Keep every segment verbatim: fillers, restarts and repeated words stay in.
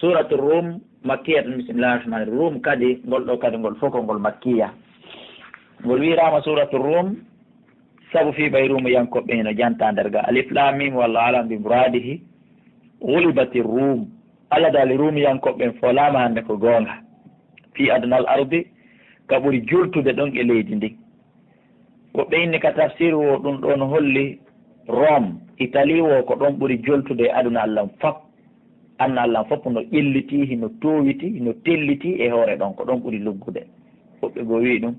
Suratu Rum, Makkiya tun, bismillahir rahmanir rahim. Rum kadi, ngol ɗo kadi, ngol fof ko ngol Makkiya. Ngol wiraama Suratu Rum, sabu fii ɓay Ruumiyankoɓe hino jantaa nder ga. Alif Laam Miim, wallahu a'lam bi muraadihi, ghulibatir Ruum. Allah daali Ruumiyankoɓe ɓen foolaama hannde ko goonga. Fii adnal ardi, ka ɓuri joltude ɗon e leydi ndin. Woɓɓe inni ka tafsir wo ɗum ɗon holli Rome, Italie wo ko ɗon ɓuri joltude e aduna Allah on fop. Aduna Allah on fop no ƴelliti, hino toowiti, hino telliti e hoore ɗon, ko ɗon ɓuri luggude. Woɓɓe goo wi'i ɗum.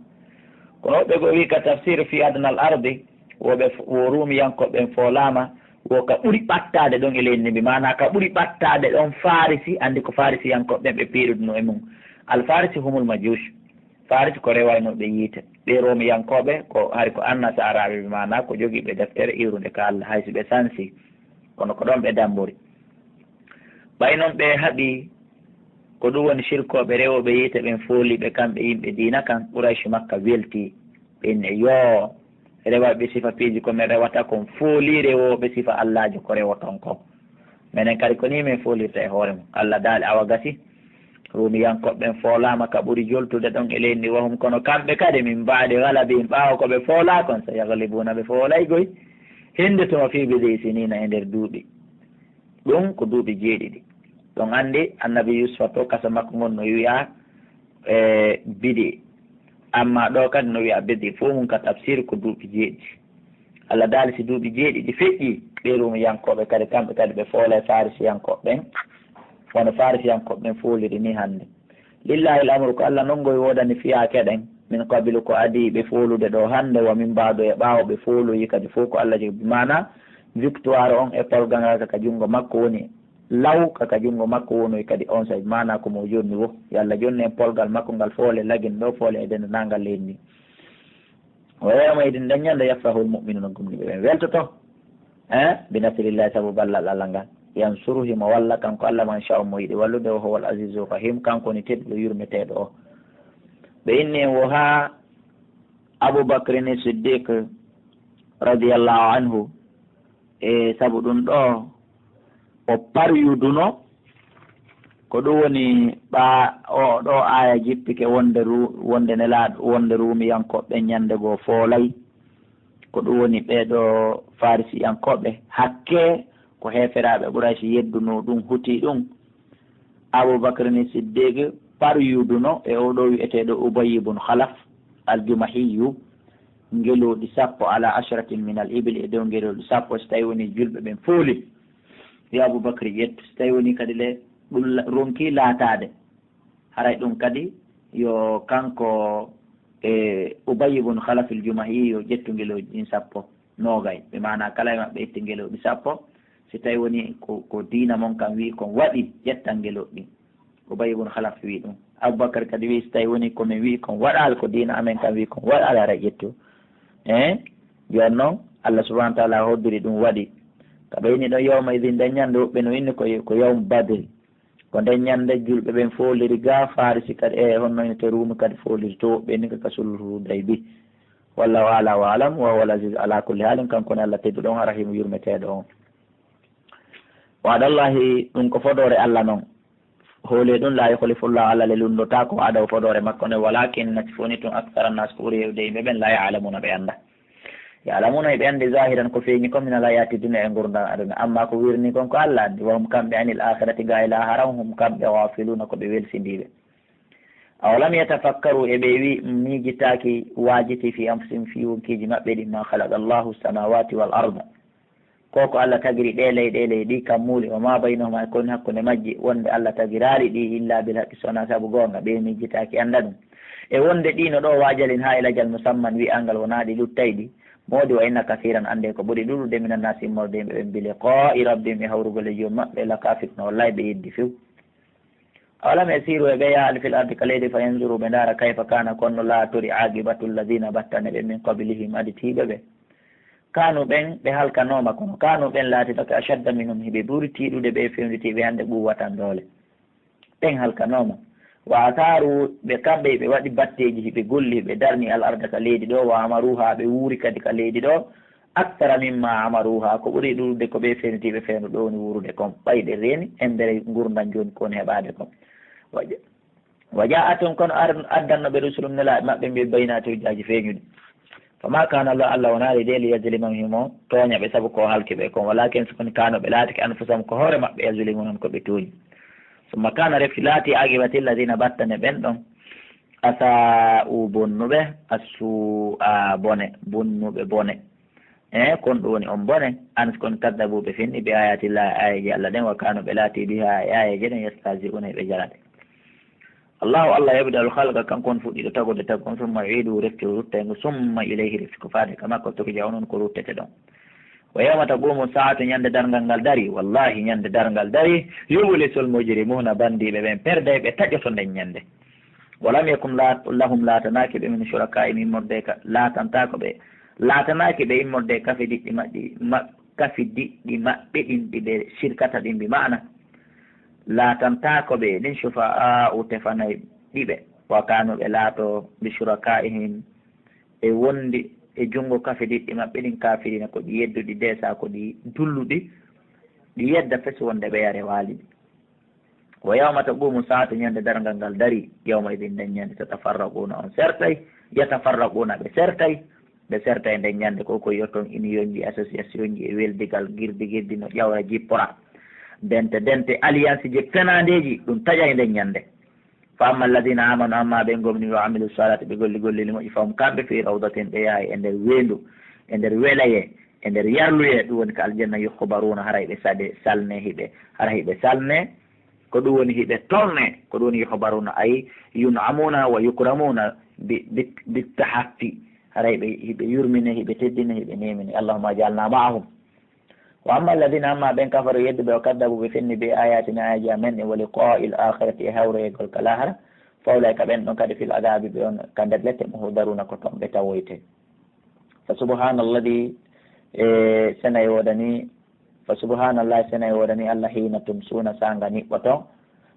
Kono woɓɓe goo wi'i ka tafsir fii adnal ardi, woɓe f-, wo Ruumiyankoɓe ɓen foolaama, wo ka ɓuri ɓattaade ɗon e leydi ndin, maanaa ka ɓuri ɓattaade ɗon Farisi, anndi ko Farisiyankoɓe ɓen ɓe piiruduno e mum. Al Farisi humul majuus. Farisi ko rewaynooɓe yiite. Ɓee Romiyankooɓe ko, hari ko annasaaraaɓe, ɓe maanaa ko jogiiɓe deftere iwrunde ka Allah, hay si ɓe sansi, kono ko ɗon ɓe dammbori. Ɓay non ɓe haɓi, ko ɗum woni sirkooɓe rewooɓe yiite ɓen fooli ɓe kamɓe yimɓe diina kan, Quraysh Makka welti. Ɓe inni, "Yoo, rewayɓe sifa piiji ko men rewata kon, fooli rewooɓe sifa Allaajo ko rewoton kon." Menen kadi ko nii men foolirta e hoore mum. Allah daali, awa gasi. Ruumiyankooɓe ɓen foolaama ka ɓuri joltude ɗon e leydi ndi wahum, kono kamɓe kadi min baadi galabihim, ɓaawo ko ɓe foolaa kon, sa yaglibuuna, ɓe foolay goy. Hinde tuma fii bid'i siniina, e nder duuɓi. Ɗum ko duuɓi jeeɗiɗi. Ɗon anndi annabi Yusufa to kasa makko ngon no wi'a, e, bid'i. Amma ɗo kadi no wi'a bid'i. Fof mum ka tafsir ko duuɓi jeeɗiɗi. Allah daali si duuɓi jeeɗiɗi feƴƴi, ɓe Ruumiyankooɓe kadi, kamɓe kadi ɓe foolay Farisiyankooɓe ɓen, wano Farisiyankooɓe ɓen fooliri ni hannde. Lillahi l-amru, ko Allah non ngoy woodani fiyaake ɗen, min qabilu, ko adii ɓe foolude ɗo hannde, wa min baadu, e ɓaawo ɓe fooloyi kadi fof ko Allah jogi. Bi maana, victoire on e polgal ngal ka, ka junngo makko woni, law ka, ka junngo makko wonoy kadi on saa'i, bi maana ko mo jonni wo. Yo Allah jonnu en polgal makko ngal, foole lagin ɗo, foole e denndaangal leydi ndi. Wa yawma idin, nden ñande, yafrahul mu'minuna, gomɗinɓe ɓen weltoto, eh, bi nasrillahi, sabu ballal Allah ngal. Yansuru, himo walla kanko Allah, man sha, mo yiɗi wallude, wa huwal azizur rahim, kanko woni tedduɗo yurmeteeɗo o. Ɓe inni en wo haa Abu Bakrin Siddiq radiyallahu anhu, e sabu ɗum ɗo o paryuduno, ko ɗum woni ɓa-, o ɗo aaya jippike wonde ru-, wonde nelaaɗo, wonde Ruumiyankooɓe ɓen ñande goo foolay, ko ɗum woni ɓee ɗo Farisiyankooɓe, hakke ko heeferaaɓe Quraysh yedduno ɗum, huti ɗum. Abu Bakr ni Siddiq paryuduno e o ɗo wi'eteeɗo Ubay ibn Khalaf al-Jumahiyu, ngelooɗi sappo, ala ashratin min al-ibil, e dow ngelooɗi sappo, so tawi woni julɓe ɓen fooli. Yo Abu Bakr yettu, so tawi woni kadi le, ɗum la-, ronki laataade. Haray ɗum kadi yo kanko, e, Ubay ibn Khalaf al-Jumahi yo ƴettu ngelooɗi ɗin sappo, noogay. Ɓe maana kala e maɓɓe itti ngelooɗi sappo. Si tawi woni ko, ko diina mon kan wi'i kon waɗi, ƴettan ngelooɗi ɗin. Ubay ibn Khalaf wi'i ɗum. Abubakar kadi wi'i, si tawi woni ko min wi'i kon waɗaali, ko diina amen kan wi'i kon waɗaali, haray ƴettu. Eh? Jooni non, Allah subhanahu wa ta'ala hoddiri ɗum waɗi. Ka ɓe inni ɗon yawma idin, nden ñande woɓɓe no inni ko, ko yawmu Badri. Ko nden ñande julɓe ɓen fooliri ga, Farisi kadi, e honno ina te Ruumi kadi fooliri to, woɓɓe ni ka sulhu Hudaybi. Wallahu a'la wa a'lam, wa huwal aziz ala kulli halin, kanko ne Allah tedduɗo on, arrahimu yurmeteeɗo on. Wa'dallahi, ɗum ko fodoore Allah non. Hoole ɗum, la yukhlifullahu, Allah le lunndotaako wa'dahu, fodoore makko nde, walakin, nati foni tun, akthara nas, ko ɓuri heewde yimɓe ɓen, la ya'lamuna, ɓe annda. Ya'lamuna, ɓe anndi, zahiran, ko feeñi kon, minal hayati dunya, e ngurndan aduna. Amma ko wirni kon, ko Allah anndi. Wa hum, kamɓe, anil akhirati, ga e laharan, hum, kamɓe, ghafiluna, ko ɓe welsindiiɓe. Awalam yatafakkaru, e ɓe wi-, miijitaaki, waajiti, fi anfusihim, fii wonkiiji maɓɓe ɗin, ma khalaqa Allahu samawati wal arda, ko ko Allah tagiri ɗee leyɗeele e ɗii kammuuli, wa ma baynahuma, e ko woni hakkunde majji, wonde Allah tagiraali ɗi illa bil haqqi, so wonaa sabu goonga, ɓe miijitaaki annda ɗum. E wonde ɗii no ɗoo waajalin haa e lajal musamman wi'angal wonaa ɗi luttayɗi, moodi wa inna kasiran, annde ko ɓuri ɗuuɗude, minan naasi, immorde yimɓe ɓen, bi liqaa'i rabbihim, e hawrugol e joom maɓɓe, la kafiruna, wallahi ɓe yeddi few. Awalam yasiru, e ɓe yahaali, fil ardi, ka leydi, fa yanzuru, ɓe ndaara, kayfa kana, ko honno laatori, aqibatu alladhina, battane ɓe, min qablihim, aditiiɓe ɓe. Kanu, ɓen, ɓe halkanooma, kono kanu, ɓen laatinoke, ashadda minhum, hiɓe ɓuri tiiɗude ɓe fewnditiiɓe hannde quwwatan doole. Ɓen halkanooma. Wa atharu, ɓe kamɓe, ɓe waɗi batteeji, hiɓe golli, ɓe darni al arda ka leydi ɗo, wa amaruha, ɓe wuuri kadi ka leydi ɗo, أكثر مما عمروها, ko ɓuri ɗuuɗude ko ɓe feenitiiɓe feenu ɗo woni wuurude kon, ɓay ɓe reeni e nder ngurndan jooni ko woni heɓaade kon. Wa ja-, wa ja'athum, kono ar-, addanno ɓe, rusulum, nelaaɓe maɓɓe, bil bayyinaati, hujjaaji feeñuɗi. Fama kana Allah, Allah wonaali de, liyazlimahum, himo tooña ɓe sabu ko halki ɓe kon, walakin, si koni, kanu, ɓe laatike, anfusahum, ko hoore maɓɓe, yazlimuna, on ko ɓe tooñi. Summa kana, refti laati, aqibati alladhina, battane ɓen ɗon, asa'u, bonnuɓe, as-su'a, bone, bonnuɓe bone. E kon ɗum woni on bone, an, si koni, kaddabu, ɓe fenni, bi ayatillahi, aayeeje Allah ɗen, wa kanu, ɓe laati, biha, e aayeeje ɗen, yastahzi'una, ɓe jalade. Allahu, Allah, yabda'ul khalqa, kanko on fuɗɗiɗo tagude tagu on, summa yu'iduhu, refti o rutta e ngu, summa ilayhi, refti ko faade ka makko, turja'un, on ko ruttete ɗon. Wa yawma taqumu sa'atu, ñande darngal ngal dari, wallahi, ñande darngal dari, yublisul mujrimuna, bandiiɓe ɓen perday, ɓe taƴoto nden ñande. Wa lam yakun, la-, lahum, laatanaaki ɓe, min shuraka'ihim, immorde ka, laatantaako ɓe, laatanaaki ɓe immorde kafidiɗɗi maɓɓe, ma-, kafidiɗɗi maɓɓe ɗin ɗi ɓe shirkata ɗin, bi ma'ana laatantaako ɓe ɗin, shufa'a'u, tefanay ɗi ɓe, wa kanu, ɓe laato, bi shuraka'ihim, e wondi e junngo kafidiɗɗi maɓɓe ɗin, kafirina, ko ɗi yedduɗi, desa ko ɗi dulluɗi, ɗi yedda fes wonde ɓe yare waali ɗi. Wa yawma taqumu sa'atu, ñande darngal ngal dari, yawma idin, nden ñande, tatafarraquna, on sertay, yatafarraquna, ɓe sertay, ɓe sertay nden ñande, ko ko yotton, unionji, associationji e weldigal, girdi girdi no ƴawra jippora, dente dente, alliance ji, fenandeji, ɗum taƴay nden ñande. Fa amma alladhina amanu, amma ɓe gomni, wa amilu salati, ɓe golli golleli moƴƴi, fahum, kamɓe, fi rawdatin, ɓe yahay e nder weendu, e nder welaye, e nder yarluye, ɗum woni ka aljanna, yuhbaruna, haray ɓe sade, salne hiɓe, hara hiɓe salne, ko ɗum woni hiɓe tolne, ko ɗum woni yuhbaruna, ay yun'amuna wa yukramuna bi, bi, bi tahaffi, haray ɓe, hiɓe yurmine, hiɓe teddine, hiɓe nemine. Allahumma ij'alna ma'ahum. Wa amma alladhina, amma ɓen, kafaru, yedduɓe, wa kaddabu, ɓe fenni, bi ayatina, aayeeji amen ɗin, wa liqa'il akhirati, e hawroyegol ka lahara, fa ulaika, ɓen ɗon kadi, fil adhabi, ɓe on ka nder lette, muhdaruna, ko ton ɓe tawoyte. Fa subhanalladhi, e, senay woodani, fa subhanallahi, senay woodani Allah, hina tumsuna, sanga niɓɓoton,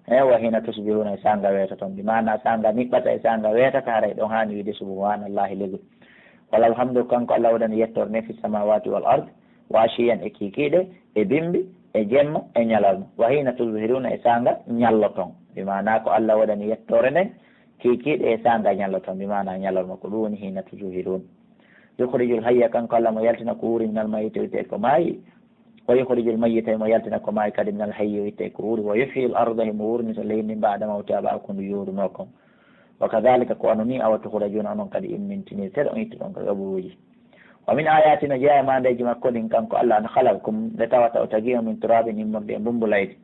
e, wa hina tusbihuna, e sanga weetoton. Bi maana sanga niɓɓata e sanga weetata, haray ɗon haani wiide subhanallahi legu. Wala alhamdu, kanko Allah woodani yettorde nde, fi samawati wal ard, wa ashiyan, e kiikiiɗe, e bimbi, e jemma, e ñalalma. Wa hina tuzhiruna, e sanga ñalloton. Bi maana ko Allah woodani yettoore nden, kiikiiɗe, e sanga ñalloton. Bi maana ñalalma, ko ɗum woni hina tuzhirun. Yukhrijul hayya, kanko Allah mo yaltina ko wuuri, minal mayyiti, o itte ko maayi. Wa yukhrijul mayyita, mo yaltina ko maayi kadi, minal hayyi, o itte ko wuuri. Wa yuhyil arda, himo wuurnita leydi ndin, ba'da mawtiha, ɓaawo ko ndu yooruno kon. Wa kadhalika, ko wano ni, awa tukhrajuna, onon kadi immintinirte, on ittuɗon ka qaburuuji. Wa min ayati, no jeyaa e maandeeji makko ɗin, kanko Allah, an khalaqakum, nde tawata o tagi on, min turabin, immorde e mbummbu laydi.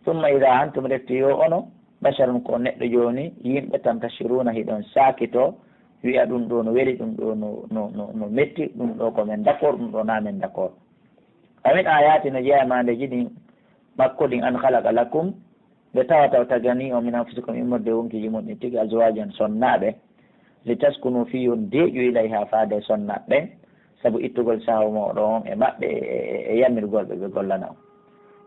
Thumma idha antum, refti yo onon, basharun, ko neɗɗo jooni, yimɓe, tantashiruna, hiɗon saakito, wi'a ɗum ɗo no weli, ɗum ɗo no, no, no, no metti, ɗum ɗo ko men d'accord, ɗum ɗo na men d'accord. Wa min ayati, no jeyaa e maandeeji ɗin makko ɗin, an khalaqa lakum, nde tawata o tagani on, min anfusikum, immorde e wonkiiji mon ɗin tigi, azwajan, sonnaaɓe, litaskunu, fii yo on deeƴu, ilayha, faade e sonnaaɓe ɓen, sabu ittugol saawo mooɗon on e maɓɓe, e, e, e yamirgol ɓe ɓe gollana on.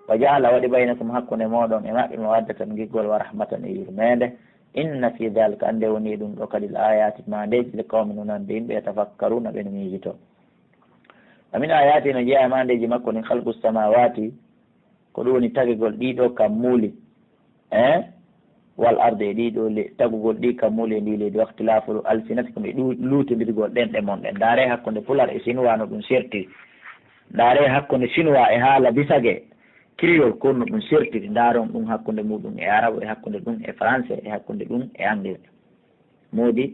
Wa ja'ala, waɗi, baynakum, hakkunde mooɗon e maɓɓe, mawaddatan, giggol, wa rahmatan, e yurmeende. Inna fii dhalika, annde woni ɗum ɗo kadi, la ayatin, maandeeji, li qawmin, wonande yimɓe, yatafakkaruna, ɓe no miijitoo. Wa min ayati, no jeyaa e maandeeji makko ɗin, khalqus samawati, ko ɗum woni tagugol ɗii ɗoo kammuuli, eh? Wal ardi, e ɗii ɗoo le-, tagugol ɗii kammuuli e ndii leydi, wa ikhtilafu alsinatikum, e ɗu-, luutondirgol ɗenɗe mon ɗen. Ndaaree hakkunde Pulaar e Sinuwaa no ɗum sertiri. Ndaaree hakkunde Sinuwaa e haala bisage, kiriyol, ko no ɗum sertiri. Ndaaron ɗum hakkunde muuɗum e Arabu, e hakkunde ɗum e Faranse, e hakkunde ɗum e Angle. Moodi,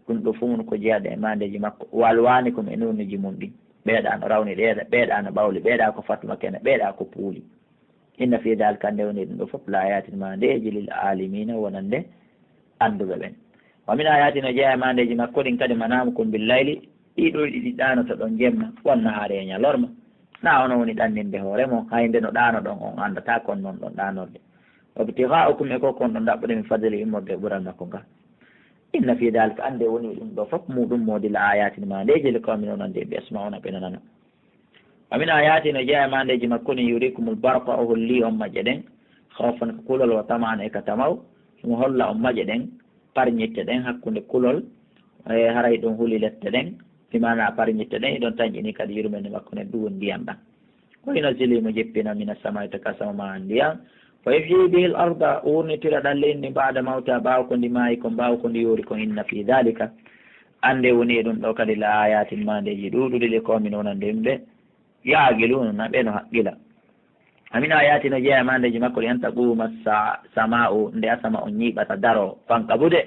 ɗum ɗo fof mun ko jeyaɗo e maandeeji makko, wa alwanikum, e nooneeji mun ɗin. Ɓeeɗa no rawni ɗeeɗa, ɓeeɗa no ɓawli, ɓeeɗa ko fatma kene, ɓeeɗa ko puuli. Inna fii dhalika, annde woni ɗum ɗo fof, la ayatin, maandeeji, lil alamina, wonande annduɓe ɓen. Wa min ayati, no jeyaa e maandeeji makko ɗin kadi, manamukum bil layli, ɗii ɗoo ɗiɗi ɗaanotoɗon jemma, wan nahaari, e ñalorma. Na onon woni ɗanninde hoore mon, hay nde no ɗaanoɗon on anndataa kon non ɗon ɗaanorde. Wabtigha'ukum, e ko kon ɗon ɗaɓɓude, min fadli, immorde e ɓural makko ngal. Inna fii dhalika, annde woni ɗum ɗo fof muuɗum, moodi, la ayatin, maandeeji, li qawmin, wonande yimɓe, yasma'una, ɓe nanana. Wa min ayati, no jeyaa e maandeeji makko ɗin, yurikumul barqa, o holli on maƴƴe ɗen, khawfan, ko kulol, wa tama'an, e ka tamaw, himo holla on maƴƴe ɗen, parñitte ɗen hakkunde kulol, e haray ɗum huli lette ɗen, Bi maana parñitte ɗen, hiɗon tanƴini kadi yurmeende makko nden, ɗum woni ndiyan ɗan. Wa yunazzilu, himo jippina, mina samaa'i, daga sama, maa'an, ndiyan. Fa yuhyi bihil arda, o wuurnitira ɗan leydi ndin, ba'da mawtiha, ɓaawo ko ndi maayi kon, ɓaawo ko ndi yoori kon. Inna fi dhalika, annde woni e ɗum ɗoo kadi, la ayatin, maandeeji ɗuuɗuɗi, li qawmin, wonande yimɓe, ya'qiluuna, na ɓe no haqqila. Wa min ayatihi, no jeyaa e maandeeji makko ɗin, an taquuma sa-, samaa'u, nde asama on ñiiɓata, daroo, fanka bude,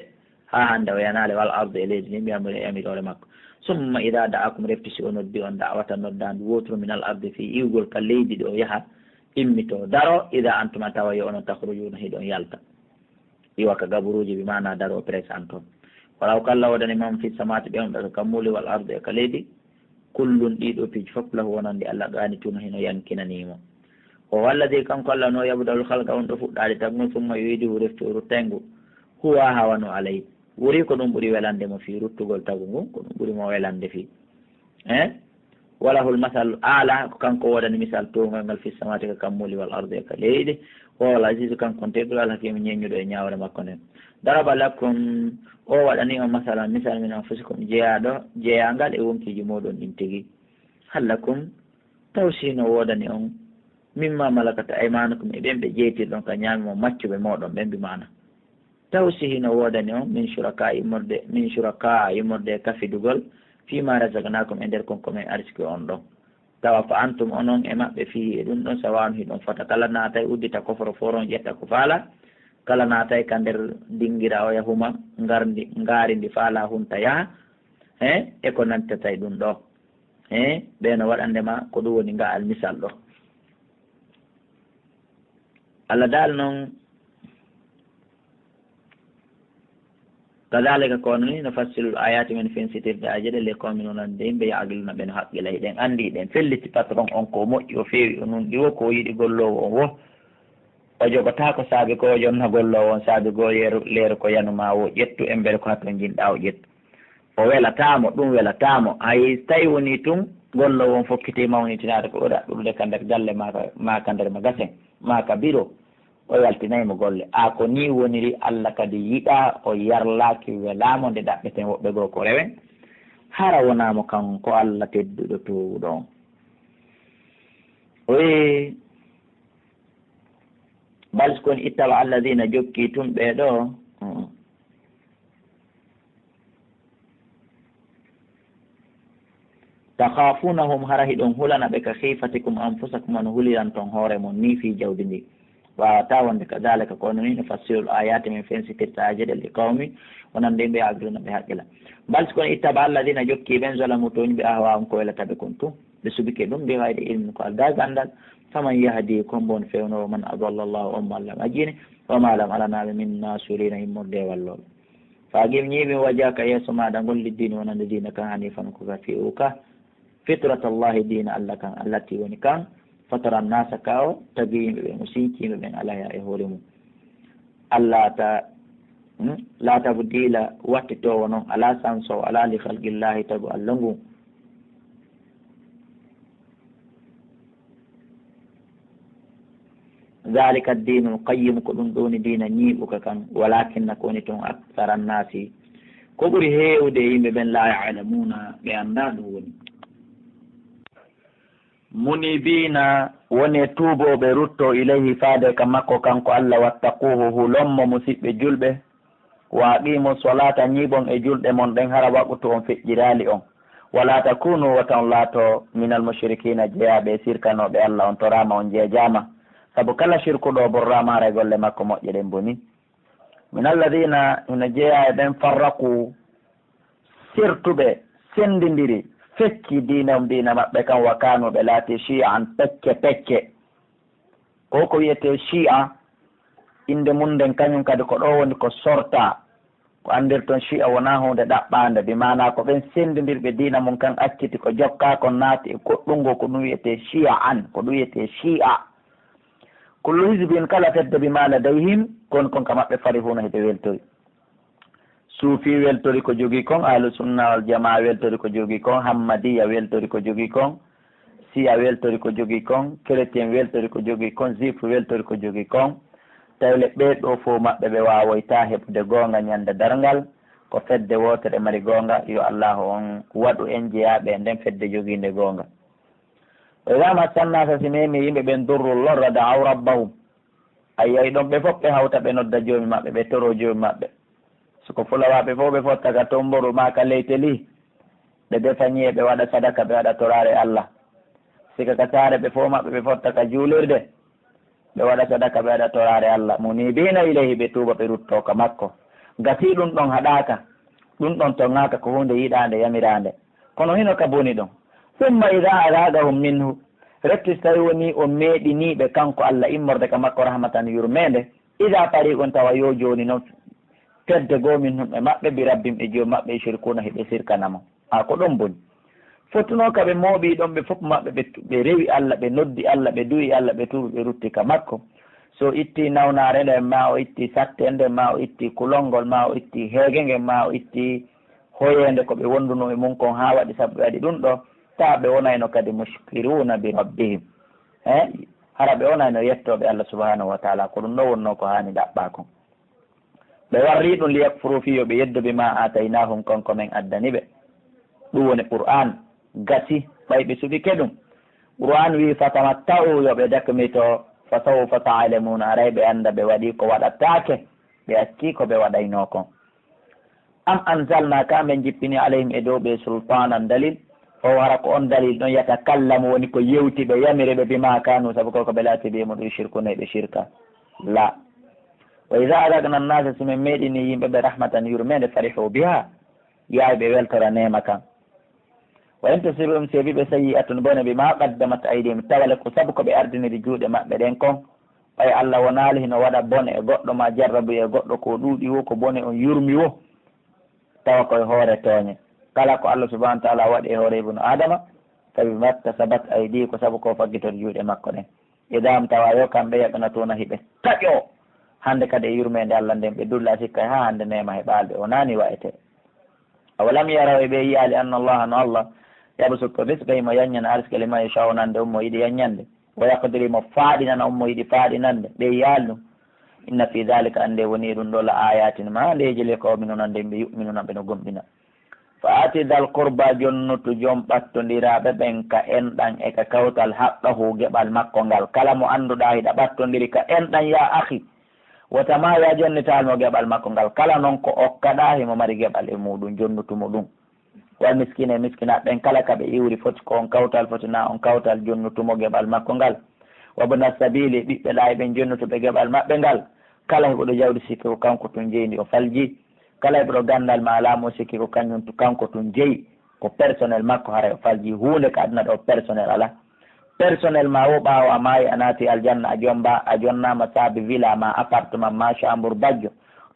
haa hannde o yanaali, wal ardu, e leydi ndin, bi amrihi, e yamiroore makko. Summa idha da'akum, refti si o noddi on, da'watan, noddaandu wooturu, minal ardi, fii iwgol ka leydi ɗoo, yaha, immitoo, daroo, idha antum, a tawa yo onon, takhrujuuna, hiɗon yalta. Iwa ka gaburuuji, bi maana daroo, présente on. Walaw kalla, woodani ma, man fi samawaati, ɓe on ɓe ka kammuuli, wal ardi, e ka leydi, kullun, ɗii ɗoo piiji fof, lahu, wonande Alla, qaanituuna, hino yankinanii mo. Wa huwa alladhi, kanko Alla non, yabda'ul khalqa, on ɗoo fuɗɗaade tagu ngun, summa yu'iiduhu, refti o rutta e ngu, huwa, ahwanu alayhi, wuri ko ɗum ɓuri welande mo fii ruttugol tagu ngun, ko ɗum ɓuri mo welande fii. Eh? Wa lahul masalul a'la, ko kanko woodani misal towngol ngal, fi samawaati, ka kammuuli, wal ardi, e ka leydi. Wa huwal aziizu, kanko on tedduɗo, al hakiimu, ñeeñuɗo e ñaawre makko nden. Daraba lakum, o waɗani on masalan, misal, min anfusikum, jeyaaɗo, jeyaangal e wonkiiji mooɗon ɗin tigi. Hal lakum, taw si hino woodani on, mimma malakat aymanukum, e ɓen ɓe jeytirɗon ka ñaami mon, maccuɓe mooɗon ɓen, bi maana. Taw si hino woodani on, min shuraka, immorde, min shuraka, immorde e kafidugol, fima razaqnakum, e nder kon ko men arsiki on ɗon. Tawa fa antum, onon e maɓɓe, fihi, e ɗum ɗon, sawa'un, hiɗon fota. Kala naatay uddita koforo foron, ƴetta ko faala. Kala naatay ka nder dingira, o yahuma, ngarndi, ngaari ndi faala hunta yaha. He, e ko nantata e ɗum ɗo. He, ɓe no waɗande ma, ko ɗum woni nga'al misal ɗo. Allah daal non, kadhalika, ko non ni, nufassilu l-ayati, men fensitirta aayeeje ɗe, li qawmin, wonande yimɓe, ya'qiluna, ɓe no haqqila. Hiɗen anndi, hiɗen felliti patron on ko moƴƴi, o feewi, o nunɗi wo, ko o yiɗi golloowo on wo. O jogotaako saabi ko o jonna golloowo on, saabi goo yeru, leeru ko yanuma wo ƴettu, embere ko haton jinɗa o ƴettu. O welataa mo, ɗum welataa mo. Hay tawi woni tun, golloowo on fokkiti mawnitinaade ko ɓuri ɗaɓɓirude ka nder galle maa ka, maa ka nder magasin, maa ka biro, o yaltinay mo golle. A ko nii woniri, Alla kadi yiɗaa, o yarlaaki, welaa mo nde ɗaɓɓeten woɓɓe goo ko rewen. Hara wonaa mo kanko Alla tedduɗo toowuɗo on. O wi'i, bal si kon ittaba alladhina jokki tun ɓee ɗoo. Mm. Takhafunahum, hara hiɗon hulana ɓe, ka khifatikum anfusakum, wano huliranton hoore mon ni fii jawdi ndi. Waawataa wonde kadhalika, ko non ni nufassilu l-ayati, min fensitirta aayeeje ɗe, li qawmi, wonande yimɓe, ya'qiluna, ɓe haqqila. Bal si kon ittaba alladhina jokki ɓen, zalamu tooñuɓe, ahwa'ahum ko welata ɓe kon tun. Ɓe subike ɗum bi ghayri ilmin ko aldaa ganndal. Faman yahdi, ko hombo woni fewnoowo, man adalla Allahu, on mo Alla majjini, wa ma lahum, alanaa ɓe, min nasirina, immorde e wallooɓe. Fa aqim, ñiiɓin, wajhaka, yeeso maaɗa ngon, liddiini, wonande diina kan, hanifan, ko ka fewu ka, fitratallahi, diina Alla kan, allati, woni kan, fatara nnasa, ka o tagi yimɓe ɓen, o sinci yimɓe ɓen, alayha, e hoore mum. Alla ta, hmm? La tabdila, wattitoowo non, alaa sanso, alaa li khalqillahi, tagu Alla ngun. Dhalika ad-dinul qayyim, ko ɗum ɗoo woni diina ñiiɓuka kan, walakinna, ko woni tun, akthara nnasi, ko ɓuri heewude e yimɓe ɓen, la ya'lamuna, ɓe anndaa ɗum woni. Munibiina, wonee tuubooɓe, ruttoo, ilayhi, faade ka makko kanko Alla, wattaquuhu, hulon mo, musiɓɓe julɓe. Wa aqiimu ssalaata, ñiiɓon e julɗe mon ɗen, hara waqtu on feƴƴiraali on. Wa laa takuunu, wota on laato, minal mushrikiina, jeyaaɓe e sirkanooɓe Alla, on toraama, on jeejaama. Sabu kala sirkuɗo o borraama, haray golle makko moƴƴe ɗen bonii. Min alladhiina, hino jeyaa e ɓen, farraqu, sertuɓe, senndindiri, fecci diinahum, diina maɓɓe kan, wa kaanu, ɓe laatii, shii'an, pecce pecce. Ko ko wiyetee shii'a, innde mun nden kañum kadi ko ɗoo woni ko sortaa. Ko anndirton shii'a wonaa huunde ɗaɓɓaande, bi maanaa ko ɓen senndindirɓe diina mun kan acciti ko jokkaa kon naati e goɗɗun goo, ko ɗum wiyetee shii'an, ko ɗum wiyetee shii'a. Kullu hizbin, kala fedde, bimaa ladayhim, kon kon ka maɓɓe, farihuuna, hiɓe weltori. Suufi weltori ko jogii kon, Ahlu Sunna wal Jamaa weltori ko jogii kon, Hammadiya weltori ko jogii kon, Siya weltori ko jogii kon, Chrétien weltori ko jogii kon, Juif weltori ko jogii kon. Tawi le ɓee ɗoo fow maɓɓe ɓe waawoytaa heɓude goonga ñande darngal, Ko fedde wootere mari goonga, yo Allaahu on waɗu en jeyaaɓe e nden fedde jogiinde goonga. O wi'aama, "Sanna sa si memi yimɓe ɓen durru lorra, da'aw rabbahum." A yi'ay ɗon ɓe fof ɓe hawta, ɓe nodda Joomi maɓɓe, ɓe toroo Joomi maɓɓe. Si ko fulawaaɓe fof ɓe fotta ka tomboru maa ka leyteli, ɓe defa ñiye, ɓe waɗa sadaka, ɓe waɗa toraare Allah. Si ka, ka saare ɓe fof maɓɓe ɓe fotta ka juulirde, ɓe waɗa sadaka, ɓe waɗa toraare Allah. Muniibiina ilayhi, ɓe tuuba, ɓe ruttoo ka makko. Gasii ɗun ɗon haɗaaka, ɗun ɗon toŋaaka, ko huunde yiɗaande, yamiraande. Kono hino ka boni ɗon. Summa idaa azaaqahum minhu, refti si tawi wonii o meeɗinii ɓe kanko Allah immorde ka makko rahmatan yurmeende, idaa fariiqun, tawa yo jooni non fedde goo minhum e maɓɓe, bi rabbihim e Joomi maɓɓe, yushrikuuna, hiɓe sirkana mo. A ko ɗon boni. Fotunoo ka ɓe mooɓii ɗon, ɓe fof maɓɓe ɓe tu-, ɓe rewi Allah, ɓe noddi Allah, ɓe du'i Allah, ɓe tuubi, ɓe rutti ka makko. So itti nawnaare nden, maa o itti satte nden, maa o itti kulol ngol, maa o itti heege ngen, maa o itti hoyeende ko ɓe wondunoo e mun kon, haa waɗi sabu ɓe waɗi ɗun ɗoo, taa ɓe wonayno kadi mushkiruuna bi rabbihim. He? Hara ɓe wonayno yettooɓe Allah subhanahu wa taala, ko ɗun ɗoo wonnoo ko haani ɗaɓɓaa kon. Ɓe warri ɗun, liyakfuru, fii yo ɓe yeddo, bimaa aataynaahum, kon ko men addani ɓe. Ɗun woni Qur'aan, gasi, ɓay ɓe suɓike ɗun. Qur'aan wi'i, "Fatamatta'u, yo ɓe dakmito, fa sawfa ta'lamuuna, aray ɓe annda ɓe waɗii ko waɗataake, ɓe accii ko ɓe waɗaynoo kon." Am anzalnaa, ka men jippini, alayhim, e dow ɓe, sultaanan, dalil, fahuwa, hara ko on dalil ɗon, yatakallamu, woni ko yewti ɓe, yamiri ɓe, bimaa kaanu, sabu ko ko ɓe laati, bihi, e muɗum, yushrikuuna, e ɓe shirka. La. Wa idaa azaqnaa nnaasa, si men meeɗini yimɓe ɓe rahmatan, yurmeende, farihuu bihaa, yahay ɓe weltora neema kan. Wa in tusibhum, si heɓii ɓe, sayyi'atun, bone, bimaa qaddamat aydiihim, tawa le ko sabu ko ɓe ardiniri juuɗe maɓɓe ɗen kon, ɓay Allah wonaali hino waɗa bone e goɗɗo, maa jarrabu e goɗɗo, ko ɗuuɗi woo, ko bone on yurmi woo, tawa ko e hoore tooñe. Kala ko Allah subhanahu wa taala waɗi e hoore ibnu Aadama, fa bimaa iktasabat aydiihim, ko sabu ko faggitori juuɗe makko ɗen. Idaa hum, tawa yo kamɓe, yaqnatuuna, hiɓe taƴoo. Hande kadi e yurmeende Allah nden, ɓe dulla sikka haa hande neema heɓaali ɓe, wonaani wa'etee. Awalam yaraw, e ɓe yi'aali, anna Allaha, no Allah, yabsutu rizqa, himo yanñana arsike, liman yashaa'u, nande on mo yiɗi yanñande, wa yaqdiru, himo faaɗinana on mo yiɗi faaɗinande, ɓe yi'aali ɗun. Inna fii daalika, annde woni e ɗun ɗoo, la aayaatin, maandeeji, li qawmin, wonande yimɓe, yu'minuuna, ɓe no gomɗina. Fa aati dal qurba, jonnutu jom ɓattondiraaɓe ɓen ka enɗan e ka kawtal, haqqahu, geɓal makko ngal. Kala mo annduɗaa hiɗa ɓattondiri ka enɗan, yaa akhi, wota maa yaa jonnital mo geɓal makko ngal. Kala non ko okkaɗaa, himo mari geɓal e muɗum, jonnutu mo ɗum. Wal miskiina, e miskinaaɓe ɓen kala ka ɓe iwri, foti ko on kawtal, foti naa on kawtal, jonnutu mo geɓal makko ngal. Wabna sabiili, ɓiɓɓe laayi ɓen, jonnutu ɓe geɓal maɓɓe ngal. Kala heɓuɗo jawdi, sikki ko kanko tun jeyi ndi o falji. Kala heɓuɗo ganndal maa laamu, sikki ko kañum tu-, kanko tun jeyi, ko personnel makko, haray o falji huunde ka aduna ɗoo, personnel alaa. Personnel maa woo, ɓaawo a maayi, a naati aljanna, a jomba, a jonnaama saabe villa maa, appartement maa, chambre bajjo,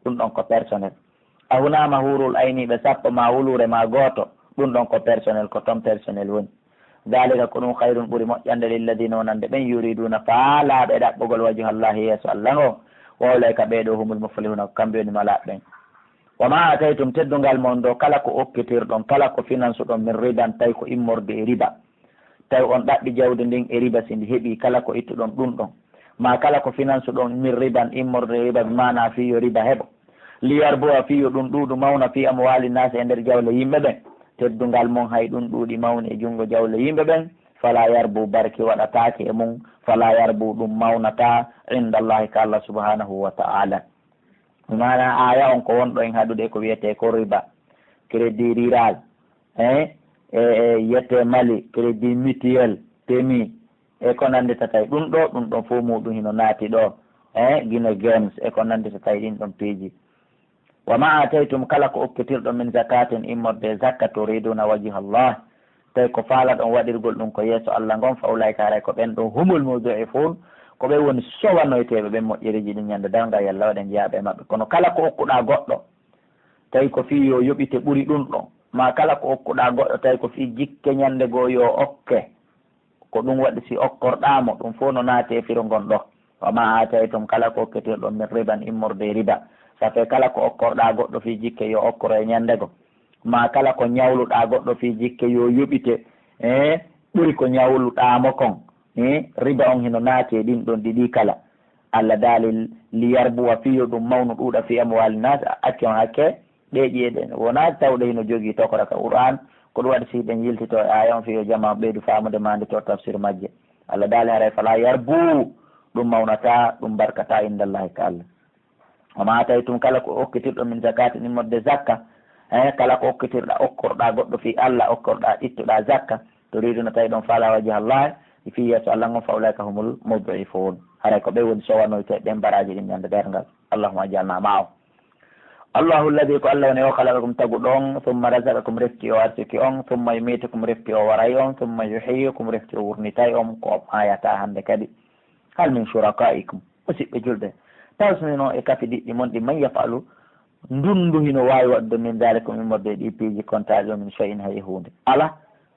ɗum ɗon ko personnel. A hunaama huurul ayniiɓe sappo maa wuluure maa gooto, ɗum ɗon ko personnel, ko toon personnel woni. Daalika, ko ɗum, khayrun, ɓuri moƴƴande, lilladiina, wonande ɓen, yuriduuna, faalaaɓe ɗaɓɓugol, wajhallaahi, yeeso Allah ngo, wa ulaa'ika, ɓee ɗoo, humul muflihuuna, ko kamɓe woni malaaɓe ɓen. Wa maa aataytum, teddungal mon ɗoo, kala ko okkitirɗon, kala ko finansuɗon, min riban, tawi ko immorde e riba, tawi on ɗaɓɓi jawdi ndin e riba, si ndi heɓii, kala ko ittuɗon ɗum ɗon, maa kala ko finansuɗon, min riban, immorde e riba, bi maanaa fii yo riba heɓo, liyarbuwa, fii yo ɗum ɗuuɗu, mawna, fii amwaali naasi, e nder jawle yimɓe ɓen, teddungal mon, hay ɗum ɗuuɗi, mawni e junngo jawle yimɓe ɓen, falaa yarbu, barki waɗataake e mum, falaa yarbu, ɗum mawnataa, indallaahi, ka Allah subhaanahu wa ta'aala. Maanaa aaya on ko wonɗo en haɗude e ko wiyetee ko riba, crédit rural, hein, e, e yiyetee Mali, crédit mutuel, pemi, e ko nannditata e ɗum ɗoo, ɗum ɗon fof muɗum hino naati ɗoo, hein, Guinée Games, e ko nannditata e ɗin ɗon piiji. Wa maa aataytum, kala ko okkitirɗon, min zakaatin, immorde e zakka, turiduuna wajha Allah, tawi ko faalaɗon waɗirgol ɗum ko yeeso Allah ngon, fa ulaa'ika, haray ko ɓen ɗoo, humul mud'ifuun, ko ɓen woni sowanoyteeɓe ɓen moƴƴereeji ɗin ñande darnga, yalla waɗen jeyaaɓe e maɓɓe. Kono kala ko okkuɗaa goɗɗo, tawi ko fii yo yoɓite ɓuri ɗum ɗon, maa kala ko okkuɗaa goɗɗo, tawi ko fii jikke ñande goo yo okke, ko ɗum waɗi si okkorɗaa mo, ɗum fof no naati e firo ngon ɗoo. Wa maa aataytum, kala ko okkitirɗon, min riban, immorde e riba, ça fait kala ko okkorɗaa goɗɗo fii jikke yo okkoro e ñande goo, maa kala ko ñawluɗaa goɗɗo fii jikke yo yoɓite, eh, ɓuri ko ñawluɗaa mo kon, eh, riba on hino naati e ɗin ɗon ɗiɗi kala. Allah daali, liyarbuwa, fii yo ɗum mawnu, ɗuuɗa, fii amwaali naas, a acci on hakke Ɗee ƴi'e ɗen wonaa tawde hino jogii tokora ka Qur'aan, ko ɗum waɗi si hiɗen yiltitoo e aaya on fii yo jamaa ɓeydu faamude maande to tafsir majje. Allah daali haray falaa yarbu, ɗum mawnataa, ɗum barkataa indallahi ka Allah. Wa ma ataytum, kala ko okkitirɗon min zakatin immorde zakka, eh, kala ko okkitirɗaa, okkorɗaa goɗɗo fii Allah, okkorɗaa, ittuɗaa zakka, turiduna tawi ɗon faalaa wajha Allah, e fii yeeso Allah ngon, fa ulaika humul mud'ifun. Haray ko ɓe woni sowanoyte ɗen baraaji ɗin ñande darngal. Allahumma ij'alna ma'ahum. Allahu alladhi, ko Allah woni o, khalaqakum, taguɗo on, thumma razaqakum, refti o arsiki on, thumma yumitukum, refti o waray on, thumma yuhyikum, refti o wurnitay on, ko o maayataa hande kadi. Hal min shurakaikum, musiɓɓe julɓe, taw sino e kafi ɗiɗɗi mon ɗi, man yaf'alu, ndundu hino waawi waɗude min dhalikum, immorde e ɗi piiji kontaaɗi ɗo, min shay'in, hay e huunde alaa.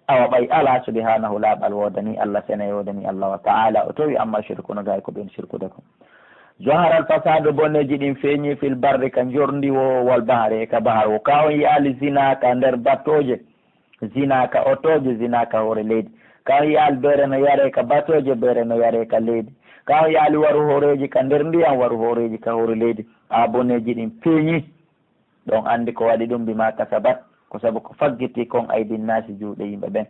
Awa ɓay alaa, subhanahu, laaɓal woodanii Allah, sene woodanii Allah, wa ta'ala, o towi, amma yushrikuna, gay ko ɓen sirkude kon. Zahara al fasadu, boneeji ɗin feeñi, fil barri, ka njorndi woo, wal bahri, e ka bahar woo. Ka on yi'aali zina ka nder batooje, zina ka otooje, zina ka hoore leydi. Ka on yi'aali beere no yaree ka batooje, beere no yaree ka leydi. Ka on yi'aali waru hooreeji ka nder ndiyam, waru hooreeji ka hoore leydi. A boneeji ɗin feeñi. Ɗon anndi ko waɗi ɗum, bima kasabat, ko sabu ko faggiti kon, aydin naasi, juuɗe yimɓe ɓen.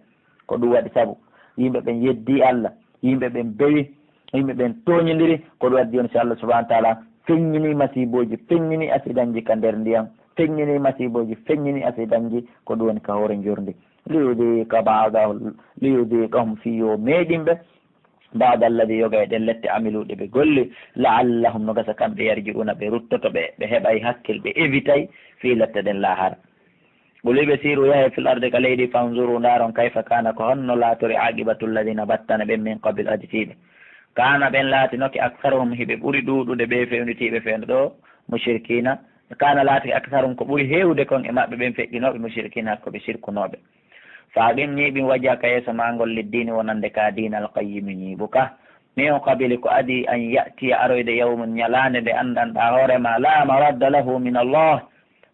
Ko ɗum waɗi sabu yimɓe ɓen yeddii Allah, yimɓe ɓen bewi, yimɓe ɓen tooñindiri. Ko ɗum waɗi jooni, si Allah subhanahu wa ta'ala feññini masiibooji, feññini asidanji ka nder ndiyam, feññini masiibooji, feññini asidanji, ko ɗum woni ka hoore njorndi. Liyudhiqa ba'dahu, liyudhiqahum, fii yo meeɗin ɓe, ba'da alladhi, yoga e ɗen lette, amilu, ɗe ɓe golli, la'allahum, no gasa kamɓe, yarji'una, ɓe ruttoto, ɓe, ɓe heɓay hakkil, ɓe evitay fii lette ɗen laahara. Qul, wi'e ɓe, siru, yahe, fil ardi, ka leydi, fanzuru, ndaaron, kayfa kana, ko honno laatori, aqibatu alladhina, battane ɓen, min qabl, aditiiɓe. Kana, ɓen laatinoke, aktharuhum, hiɓe ɓuri ɗuuɗude ɓe fewnitiiɓe fewndo ɗo, mushrikina. Kana, laatike, aktharuhum, ko ɓuri heewude kon e maɓɓe ɓen feƴƴinooɓe, mushrikina, ko ɓe sirkunooɓe. Fa aqim, ñiiɓin, wajhaka, yeeso maa ngol, liddiini, wonande ka diina, al qayyimi, ñiiɓu ka. Min qabli, ko adii, an ya'tiya, aroyde, yawmun, ñalaande nde anndanɗaa hoore maa, laa maradda lahu min Allah,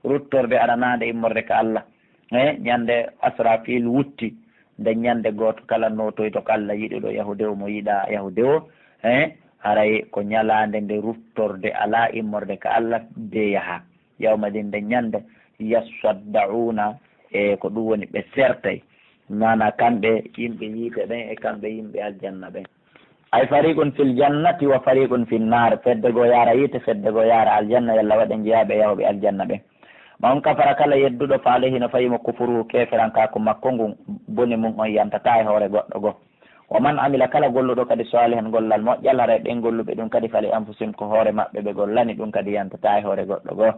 ruttorde aranaande immorde ka Allah. E ñande Asrafil wutti, nde ñande gooto kala nootoyto ka Allah, yiɗuɗo yahude o, mo yiɗaa yahude o, e haray ko ñalaande nde ruttorde alaa immorde ka Allah, de yaha. Yawma din, nde ñande, yasaddauna, e ko ɗum woni ɓe sertay. Maana kamɓe yimɓe yiite ɓen e kamɓe yimɓe aljanna ɓen. Ay fariqun fil jannati wa fariqun fin naar. Fedde goo yaara yiite, fedde goo yaara aljanna. Yalla waɗen jeyaaɓe yahooɓe aljanna ɓen. Man kafara, kala yedduɗo, fa alayhi, no fayi mo, kufruhu, keeferankaaku makko ngun, bone mun on yantataa e hoore goɗɗo goo. Wa man amila, kala golluɗo kadi, salihan, gollal moƴƴal, haray ɓen golluɓe ɗum kadi, fali anfusihim, ko hoore maɓɓe ɓe gollani, ɗum kadi yantataa e hoore goɗɗo goo.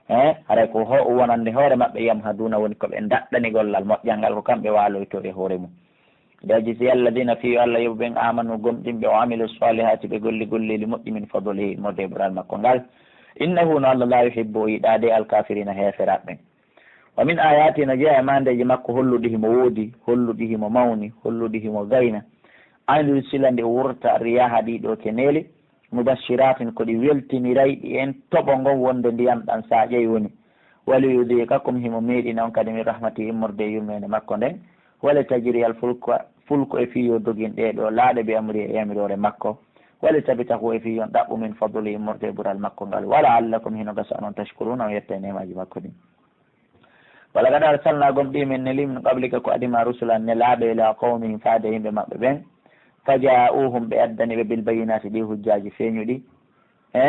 He, haray ko ho-, wonande hoore maɓɓe, yamhaduna, woni ko ɓe daɗɗani gollal moƴƴal ngal, ko kamɓe waaloytoo e hoore mum. Yajzi alladina, fii yo Allah yoɓu ɓen, amanu, gomɗinɓe, o amilu salihati, ɓe golli golleeli moƴƴi, min fadlihi, immorde e ɓural makko ngal. Innahu, no Allah, la yuhibbu, o yiɗaa de, alkafirina, heeferaaɓe ɓen. Wa min ayati, no jeyaa e maandeeji makko holluɗi himo woodi, holluɗi himo mawni, holluɗi himo gayna. An yursila, nde o wurta, riyaha, ɗii ɗoo keneeli, mubashiratin, ko ɗi weltinirayɗi en toɓo ngon, wonde ndiyan ɗan saaƴay woni. Wali yudhiqakum, himo meeɗina on kadi, min rahmati, immorde e yurmeende makko nden. Wali tajriyal fulku, fulku e fii yo dogin ɗee ɗoo laaɗe, bi amri, e yamiroore makko. Wali tabtahu, e fii yo on ɗaɓɓu, min fadli, immorde e ɓural makko ngal. Wa la'allakum, hino gasa onon, tashkuruna, on yetta e neemaaji makko ɗin. Walaqad arsalna, gomɗii min neli, min qablika, ko adii maa, rusulan, nelaaɓe, ila qawmihim, faade e yimɓe maɓɓe ɓen. Faja'uhum, ɓe addani ɓe, bil bayyinati, ɗi hujjaaji feeñuɗi. E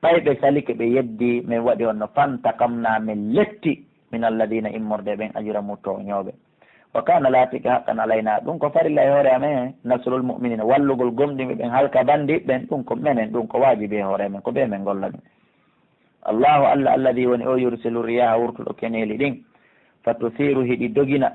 ɓay ɓe salike, ɓe yeddi, min waɗi honno, fantaqamna, min letti, min alladina, immorde ɓen, ajramu, tooñooɓe. Wa kana, laatike, haqqan alayna, ɗum ko farilla e hoore amen, nasrul mu'minina, wallugol gomɗinɓe ɓen, halka bandiiɓe ɓen, ɗum ko menen, ɗum ko waajibi e hoore amen, ko bee men golla ɗum. Allahu, Allah, alladhi, woni o, yursilu riyaha, wurtuɗo keneeli ɗin, fa tusiru, hiɗi dogina,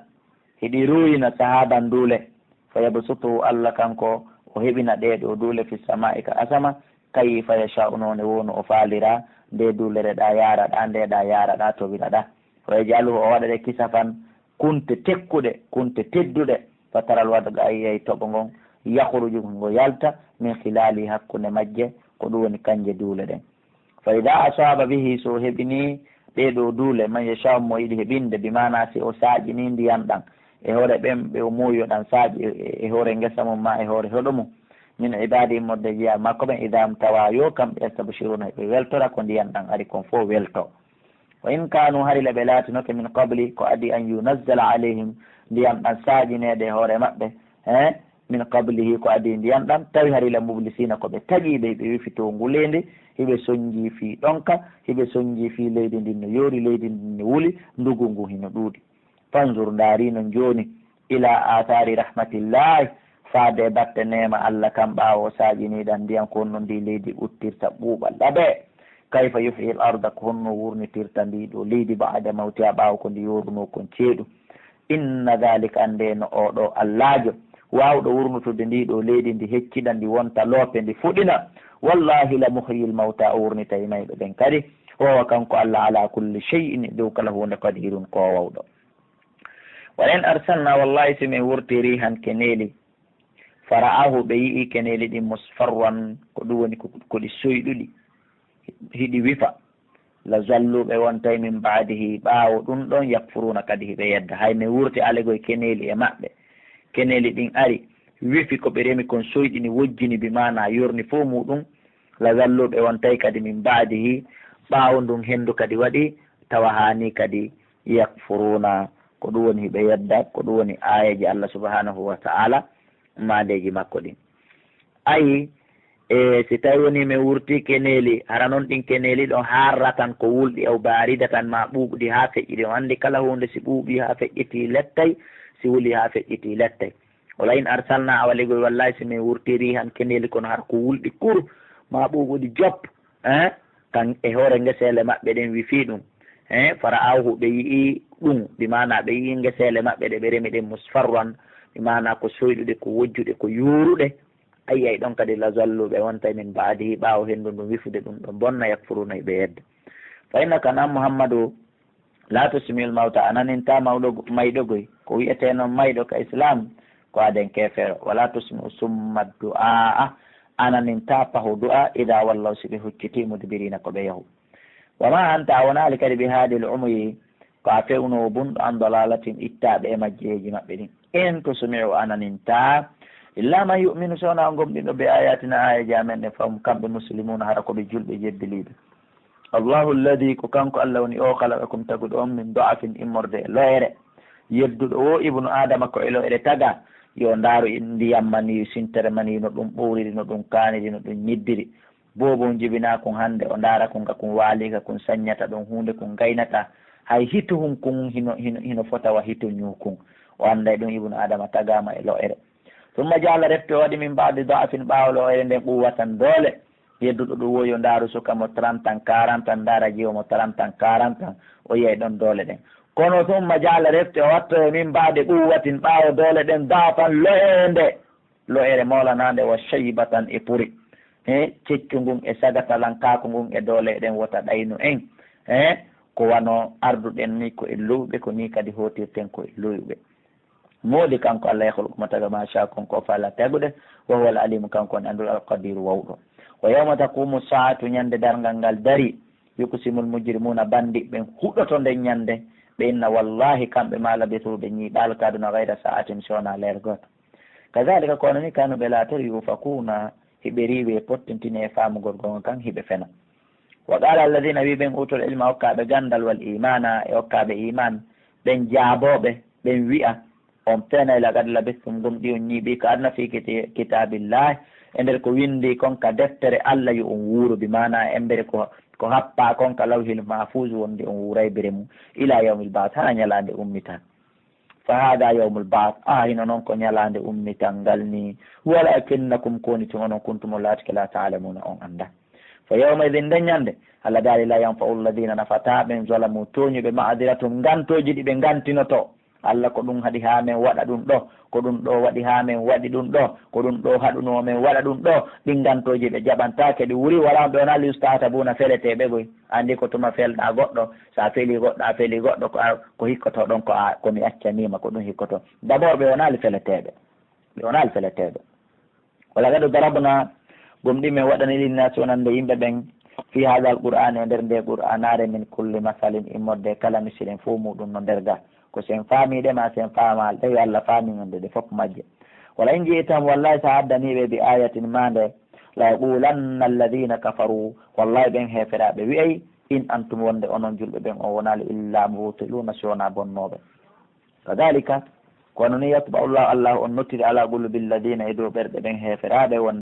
hiɗi ruuyina, sahaban, duule, fa yabsutuhu, Allah kanko o heɓina ɗee ɗoo duule, fi samaa'i, ka asama, kayfa yasha'u, noone woo no o faalira, nde duulere ɗaa yaara ɗaa, nde ɗaa yaara ɗaa, towira ɗaa. Wa yaj'aluhu, o waɗa ɗe, kisafan, kunte tekkuɗe, kunte tedduɗe, fa taral wadqa, a yi'ay toɓo ngon, yakhruju, ngo yalta, min khilali, hakkunde majje, ko ɗum woni kanje duule ɗen. Fa idha asaba bihi, so o heɓini ɗee ɗoo duule, man yasha'u, mo yiɗi heɓinde, bi maana si o saaƴini ndiyan ɗan e hoore ɓen ɓe o muuyi o ɗan saaƴi e, e hoore ngesa mum maa e hoore hoɗo mum, min ibadi, immorde e jeyaaɓe makko ɓen, idha hum tawa, yo kamɓe, yastabshiruna, ɓe weltora ko ndiyan ɗan ari kon fow welto. Wa in kanu, hari le ɓe laatinoke, min qabli, ko adi an yunazzala alayhim, ndiyam ɗam saaƴineede e hoore maɓɓe, he, min qablihi, ko adi ndiyam ɗam, tawi hari le mublisina, ko ɓe taƴiiɓe, hiɓe wifi to nguleyndi, hiɓe sonjii fii ɗonka, hiɓe sonjii fii leydi ndin no yoori, leydi ndin no wuli, ndugu ngu hino ɗuuɗi. Fanzur, ndaarino jooni, ila athari rahmatillahi, faade e batte neema Allah kan ɓaawo o saaƴinii ɗan ndiyam, ko honno ndi leydi ɓuttirta ɓuuɓa laɓe. Kayfa yuhyi al arda, ko honno wurnitirta ndi ɗo leydi, ba'da mawtiha, ɓaawo ko ndi yoorunoo kon ceeɗu. Inna dhalika, anndee no oo ɗoo Allaajo waawɗo wurnutude ndi ɗo leydi, ndi heccida, ndi wonta loope, ndi fuɗina. Wallahi la muhyi al mawta, o wurnitay mayɓe ɓen kadi. Wa huwa, kanko Allah, ala kulli shay'in, e dow kala huunde, qadirun, ko o waawɗo. Wa in arsalna, wallahi si min wurtii rihan keneeli, fara'ahu, ɓe yi'i keneeli ɗin musfarran, ko ɗum woni ko, ko ɗi soyɗuɗi, hiɗi wifa. La zallu, ɓe wontay min ba'dihi, ɓaawo ɗum ɗon, yakfuruna, kadi hiɓe yedda. Hay min wurti alegoy keneeli e maɓɓe, keneeli ɗin ari, wifi ko ɓe remi kon, soyɗini, wojjini, bi maana yorni fow muɗum. La zallu, ɓe wontay kadi min ba'dihi, ɓaawo ndun hendu kadi waɗi, tawa haani kadi yakfuruna, ko ɗum woni hiɓe yedda, ko ɗum woni aayeeji Allah subhanahu wa ta'ala, maadeeji makko ɗin. Ayi, e si tawi woni min wurti keneeli, hara non ɗin keneeli ɗon harratan ko wulɗi, aw baridatan, ma ɓuuɓɗi haa feƴƴiti. On anndi kala huunde si ɓuuɓi haa feƴƴiti lettay, si wuli haa feƴƴiti lettay. Wala in arsalna, awa legoy wallahi si min wurti rihan keneeli kono hara ko wulɗi kur, ma ɓuuɓuɗi jop, eh, kan e hoore ngeseele maɓɓe ɗen wifi ɗum. Eh, fara'awhu, ɓe yi'i ɗum, bi maana ɓe yi'i ngeseele maɓɓe ɗe ɓe remi ɗen musfarran, bi maana ko soyɗuɗe, ko wojjuɗe, ko yuuruɗe. Ayi, ay ɗon kadi la zallu, ɓe wontay min ba'dihi, ɓaawo hendu ndun wifude ɗum ɗon bonna, yakfuruna, hiɓe yedda. Fa innaka, an Muhammadu, la tusmi'ul mawta, a naninta mawɗo, mayɗo goy, ko wi'etee non mayɗo ka Islam, ko aden keefeero. Wala tusmi'u summa du'a, a naninta paho du'a, idha wallaw, si ɓe hucciti, mudbirina, ko ɓe yahu. Wa ma anta, a wonaali kadi, bi hadil umuyi, ko a fewnoowo bunɗo, an dalalatihim, ittaaɓe e majjeeji maɓɓe ɗin. In tusmi'u, a naninta, illa man yu'minu, so wonaa gomɗinɗo, bi ayatina, aayeeji amen ɗen, fahum, kamɓe, muslimuna, hara ko ɓe julɓe jeddeliiɓe. Allahu alladhi, ko kanko Allah woni o, khalaqakum, taguɗo on, min da'fin, immorde e lo'ere. Yedduɗo o ibnu Adama ko e lo'ere taga, yo ndaaru ndiyam maniyu, sintere maniyu, no ɗum ɓowriri, no ɗum kaaniri, no ɗum nyiddiri. Boobon jibinaa kun hannde, o ndaara kun ka kun waali, ka kun saññata ɗon huunde, kun gaynata. Hay hito hun kun hino, hino, hino fota wa hito ñuu kun. O annday ɗum ibnu Adama tagaama e lo'ere. Summa jaala, refti o waɗi, min ba'di da'fin, ɓaawo lo'ere nden, quwwatan, doole. Yedduɗo ɗum wo yo ndaaru suka mo trente ans, quarante ans, ndaara jiwo mo trente ans, quarante ans, o yiyay ɗon doole ɗen. Kono summa jaala, refti o wattoyo, min ba'di quwwatin, ɓaawo doole ɗen, da'fan, lo'eende, lo'ere moolanaande, wa shaybatan, e puri. He, ceccu ngun e sagatalankaaku ngun e doole ɗen wota ɗaynu en. He, ko wano arduɗen ni ko e lowɓe, ko ni kadi hootirten ko e lowɓe. Moodi kanko Allah, yakhluqu, mo taga, ma sha, kon ko faala tagude, wa huwa al-alimu, kanko woni annduɗo, al-qadiru, wawɗo. Wa yawma taqumu saatu, ñande darngal ngal dari, yuqsimul mujrimuna, bandiɓe ɓen huɗoto nden ñande, ɓe inna wallahi kamɓe ma labithu, ɓe ñiiɓaali ka aduna ghayra sa'atin, si wonaa leer gooto. Kadhalika, ko wano ni kanu ɓe laatori, yufakuna, hiɓe riiwe, pottintine e faamugol gonga kan, hiɓe fena. Wa qala alladhina, wi ɓen, utul ilma, okkaaɓe gandal, wal imana, e okkaaɓe iman, ɓen jaabooɓe, ɓen wi'a, on feenay, laqad labistum, gomɗii on ñiiɓii, ka aduna, fi kiti-, kitaabillahi, e nder ko winndii kon ka deftere Allah, yo on wuuru, bi maana e mbere ko, ko happaa kon ka lawhil mahfuz, wonde on wuuray bere mum, ila yawmil ba'th, haa ñalaande ummital. Fa hada yawmul ba'th, a hino non ko ñalaande ummital ngal ni. Walakinnakum, ko woni tun onon, kuntum, on laatike, la ta'lamuna, on annda. Fa yawma idhin, nden ñande, Allah daali, la yanfa'u alladhina, nafataa ɓen, zalamu, tooñuɓe, ma'dhiratuhum, ngantooji ɗi ɓe ngantinoto. Allah, ko ɗum haɗi haa men waɗa ɗum ɗo, ko ɗum ɗo waɗi haa men waɗi ɗum ɗo, ko ɗum ɗo haɗunoo men waɗa ɗum ɗo, ɗin ngantooji ɓe jaɓantaake, ɗi wuri, wala ɓe wonaa, li yusta'tabuna, feleteeɓe goy. Anndi ko tuma felɗaa goɗɗo, so a felii goɗɗo, a felii goɗɗo, ko a, ko hikkotoo ɗon, ko a, ko mi accaniima, ko ɗum hikkotoo. D'abord, ɓe wonaali feleteeɓe. Ɓe wonaali feleteeɓe. Wa laqad darabna, gomɗii men waɗani, linnaasi, wonande yimɓe ɓen, fi haadal qur'aani, e nder ndee qur'aanaare, min kulli masalin, immorde kala misilen fof muɗum no nder ga. Ko sen faamiiɗe ma sen faamaali ɗe, yo Allah faamin en ɗe, ɗe fof majje. Wala in ji'tahum, wallahi, so a addanii ɓe, bi ayatin, maande, la yaqulanna alladhina kafaru, wallahi, ɓen heeferaaɓe wi'ay, In antum, wonde onon julɓe ɓen, on wonaali illa mubtiluuna, si wonaa bonnooɓe. Kadhalika, kono ni, yatba'u Allahu, Allah on nottiri ala qulubi alladhina, e dow ɓerɗe ɓen heeferaaɓe, wonde